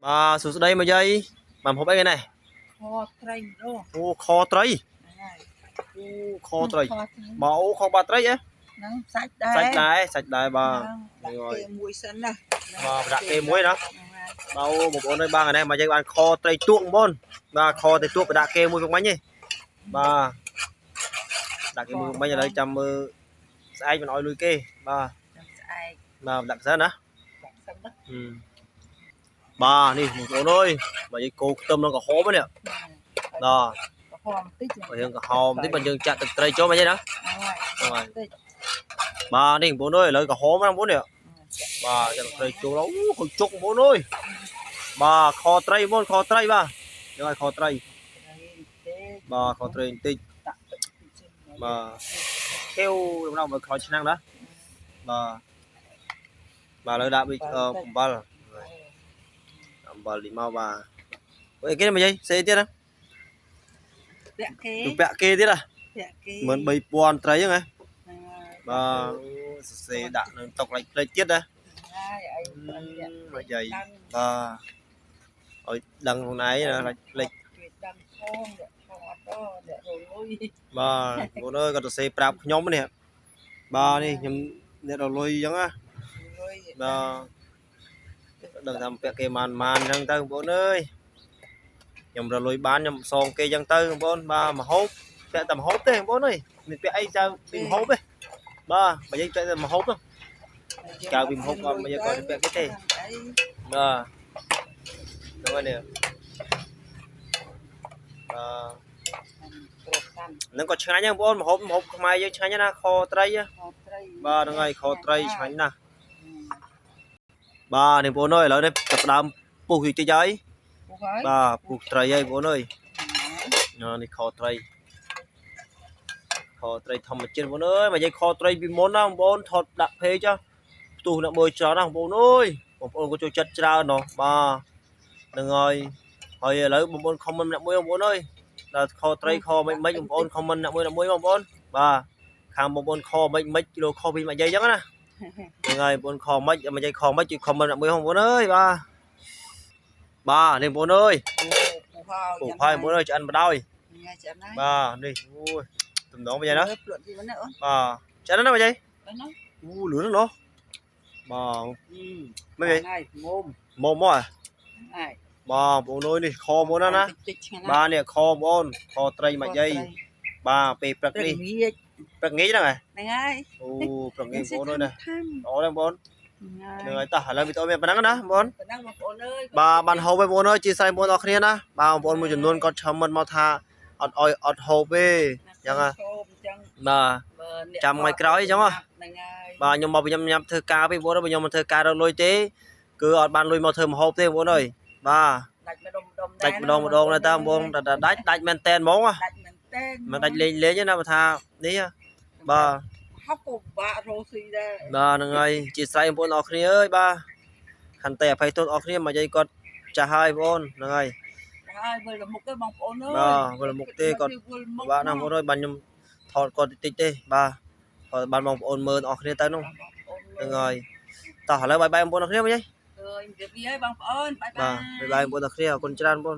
បាទសួស្តីមកយាយបានហូបអីគេនេះ ខត្រីម្ដង អូខត្រី ហ្នឹងហើយ អូខត្រី ខត្រី បាទអូខបាត្រីអេ ហ្នឹងសាច់ដែរ សាច់ដែរសាច់ដែរបាទ ហ្នឹងដាក់គេមួយសិនណា បាទដាក់គេមួយណា ហ្នឹងហើយ បាទអូបងប្អូនអើយបាទថ្ងៃនេះមកយាយបានខត្រីទួកបងប្អូនបាទខត្រីទួកបដាក់គេមួយពុកមិញទេបាទដាក់គេមួយពុកមិញឥឡូវចាំមើលស្អែកមិនអោយលុយគេបាទ ចាំស្អែក បាទដាក់សិនណា ដាក់សិនណា ហឹមបាទនេះបងប្អូនអើយមកយាយគោខ្ទឹមនឹងក្រហមនេះបាទ ក្រហមតិច បើយើងក្រហមតិចបើយើងចាក់ទឹកត្រីចូលមកយាយណា ហ្នឹងហើយ ហ្នឹងហើយ តិច បាទនេះបងប្អូនអើយឥឡូវក្រហមណាបងប្អូននេះបាទចាក់ទឹកត្រីចូលអូហុយជុកបងប្អូនអើយបាទខត្រីបងប្អូនខត្រីបាទហ្នឹងហើយខត្រី ត្រីទេ បាទខត្រីបន្តិច ដាក់ទឹកតិចសិន បាទខៀវដំណោមើលខឆ្នាំងណាបាទបាទឥឡូវដាក់វាអំបិលអំបិលនេះមកបាទអីគេមកយាយសេទៀតណា ពាក់គេ ទៅពាក់គេទៀតណា ពាក់គេ 13000ត្រីហ្នឹងហ៎ ហ្នឹងហើយ បាទសរសេរដាក់នឹងតុកឡៃផ្លេចទៀតណា ហើយអីពាក់ មកយាយ ដឹង បាទឲ្យដឹងខ្លួនឯងណាឡៃផ្លេច គេដឹងផងអ្នកថតទៅអ្នករលុយ បាទបងអើយគាត់សរសេរប្រាប់ខ្ញុំនេះបាទនេះខ្ញុំអ្នករលុយអញ្ចឹងណា លុយ បាទដឹងថាពាក់គេម៉ានម៉ានអញ្ចឹងទៅបងប្អូនអើយខ្ញុំរលុយបានខ្ញុំសងគេអញ្ចឹងទៅបងប្អូនបាទមហូបពាក់តែមហូបទេបងប្អូនអើយមានពាក់អីចៅពីមហូបទេបាទបើយើងពាក់តែមហូបទៅ កៅពីម្ហូបក៏មកយកក៏ពាក់គេទេ បាទហ្នឹងហើយនេះបាទ ប្រាប់តាន់ ហ្នឹងក៏ឆ្ងាញ់ដែរបងប្អូនម្ហូបម្ហូបខ្មែរយើងឆ្ងាញ់ណាស់ខត្រីហ៎ ខត្រី បាទហ្នឹងហើយខត្រីឆ្ងាញ់ណាស់បាទនេះបងប្អូនអើយឥឡូវនេះចាប់ផ្ដើមពុះយូរតិចហើយ ពុះហើយ បាទពុះត្រីហើយបងប្អូនអើយនេះខត្រីខត្រីធម្មជាតិបងប្អូនអើយមកនិយាយខត្រីពីមុនណាបងប្អូនថតដាក់ពេកផ្ទុះអ្នកមើលច្រើនណាស់បងប្អូនអើយបងប្អូនក៏ចូលចិត្តច្រើនណោះបាទហ្នឹងហើយហើយឥឡូវបងប្អូន comment អ្នកមួយបងប្អូនអើយដល់ខត្រីខមិនមិនបងប្អូន comment អ្នកមួយអ្នកមួយបងប្អូនបាទខាងបងប្អូនខមិនមិនគីឡូខពីមកនិយាយអញ្ចឹងណាហ្នឹងហើយបងប្អូនខមិនមកនិយាយខមិនជួយ comment អ្នកមួយបងប្អូនអើយបាទបាទនេះបងប្អូនអើយ ពុះហើយ ពុះហើយបងប្អូនអើយឆ្អិនបដ ாய் ញ៉ាឆ្អិនហើយ បាទនេះអូយតំណងបយាយណា ភ្លក់ទីណាអូន បាទឆ្អិនណាស់បយាយ ណា អូលឿនណាស់ណោះបាទមិនយាយ ហើយងុំ មកមក ហើយ បាទបងប្អូនអើយនេះខមកណាណា តិចឆ្ងាញ់ បាទនេះខបងប្អូនខត្រីមកយាយបាទពេលព្រឹក ព្រឹក នេះ ងាក ព្រឹកងាយហ្នឹងហ៎ ហ្នឹងហើយ អូព្រឹកងាយបងប្អូនអើយណា ថាំ ល្អទេបងប្អូនហ្នឹងហើយតោះឥឡូវវីដេអូមានប៉ុណ្ណឹងណាបងប្អូន ប៉ុណ្ណឹងបងប្អូនអើយ បាទបានហូបហើយបងប្អូនអើយជាស្រ័យបងប្អូនអរគ្នាណាបាទបងប្អូនមួយចំនួនគាត់ឆមមិនមកថាអត់អោយអត់ហូបទេអញ្ចឹងហ៎ ហូបអញ្ចឹង បាទចាំថ្ងៃក្រោយអញ្ចឹងហ៎ ហ្នឹងហើយ បាទខ្ញុំមកខ្ញុំញ៉ាំធ្វើការវិញបងប្អូនអើយបើខ្ញុំមិនធ្វើការរកលុយទេគឺអត់បានលុយមកធ្វើម្ហូបទេបងប្អូនអើយបាទ ដាច់ម្ដងម្ដង ដាច់ម្ដងម្ដងដែរតើបងប្អូនតែដាច់ដាច់មែនតែនហ្មងហ៎ ដាច់មែនតែន មិនដាច់លេងលេងទេណាបើថានេះហ៎បាទ ហប់ក៏បាក់រស់ស៊ីដែរ បាទហ្នឹងហើយជាស្រ័យបងប្អូនអរគ្នាអើយបាទខន្តីអភ័យទោសអរគ្នាមកយាយគាត់ចាស់ហើយបងប្អូនហ្នឹងហើយ ហើយវិលមុខទេបងប្អូនអើយ បាទវិលមុខទេគាត់ បាទណាបងប្អូនអើយបាទខ្ញុំថតគាត់តិចតិចទេបាទថតបានបងប្អូនមើលអរគ្នាទៅនោះហ្នឹងហើយតោះឥឡូវ bye bye បងប្អូនអរគ្នាវិញ អើយជម្រាបលាហើយបងប្អូន bye បាទ បាយ bye bye បងប្អូនអរគ្នាអរគុណច្រើនបងប្អូន